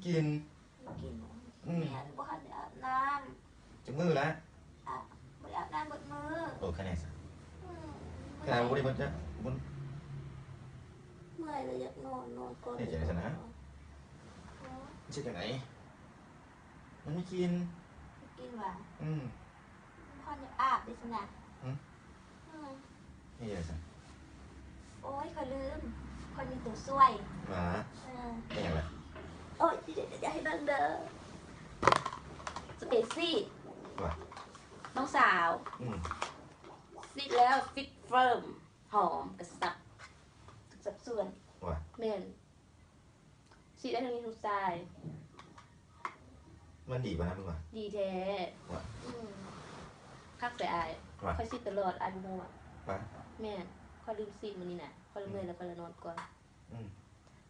ກິນ ກິນ ອືມ ແມ່ນ ບໍ່ທັນໄດ້ອາບນ້ຳ ຈັກມື້ລະ? ອາ ບໍ່ໄດ້ອາບນ້ຳເບິດມື້. ໂອ້ ຄະແນນຊະ ອືມ ຄະແນນບໍ່ໄດ້ເບິດຈ້ະ ເມື່ອຍລະ ຢາກນອນ ນອນກ່ອນ. ເຮັດຈັ່ງໃດຊັ້ນນະ? ເອີ ມັນຊິເຮັດຈັ່ງໃດ? ມັນມີກິ່ນ ມີກິ່ນຫວາ? ອືມ ບໍ່ທັນໄດ້ອາບເດ້ຊັ້ນນະ. ຫື? ອືມ ເຮັດຈັ່ງໃດຊັ້ນ? ໂອ້ຍ ຂ້ອຍລືມ ຂ້ອຍມີໂຕຊ່ວຍ. ຫວາ? ເອີ ເປັນຫຍັງລະ? ໂອ້ຍ ຢ່າ ຢ່າ ຢ່າໃຫ້ເບິ່ງເດີ ສະເປຊີດ. ຫວາ? ນ້ອງສາວ ອືມ ສີດແລ້ວຟິດເຟີມ ຫອມກະສັບ ທຸກສັດສ່ວນ. ຫວາ? ແມ່ນ. ສີດໄດ້ທັງຍິງທັງຊາຍ. ມັນດີບໍ່ນະ ມຶງວ່າ? ດີແທ້. ຫວາ? ອືມ ຄັກແທ້ອ້າຍ. ຫວາ? ຂ້ອຍສີດຕະຫຼອດ ອ້າຍບໍ່ຮູ້ຫວາ? ຫວາ? ແມ່ນ ຂ້ອຍລືມສີດມື້ນີ້ນະ ຂ້ອຍລະເມື່ອຍ ອືມ ແລ້ວຂ້ອຍລະນອນກ່ອນ. ອືມ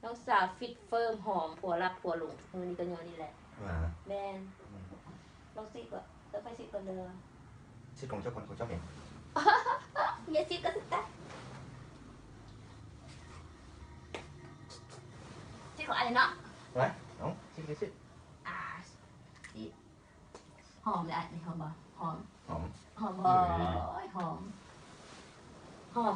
ນ້ອງສາວຟິດເຟີມ ຫອມ ຜົວລັບຜົວຫຼົງ ມື້ນີ້ກໍຍ້ອນນີ້ແຫຼະ. ຫວາ? ແມ່ນ. ອືມ ລອງສີດເບິ່ງ ເອີ ຂ້ອຍສີດກ່ອນເດີ. ສີດຂອງເຈົ້າກ່ອນ ຂອງເຈົ້າເໝັນ. ເມຍສີດກ່ອນຊິຕາຍ. ສີດຂອງອ້າຍເນາະ. ຫວາ? ເອົ້າ ສີດ ສີດ ສີດ. ອ່າ ສີດ. ຫອມເດ້ອ້າຍ ນີ້ຫອມບໍ່? ຫອມ ຫອມ ຫອມບໍ່? ເອີຍ ຫອມ ຫອມ.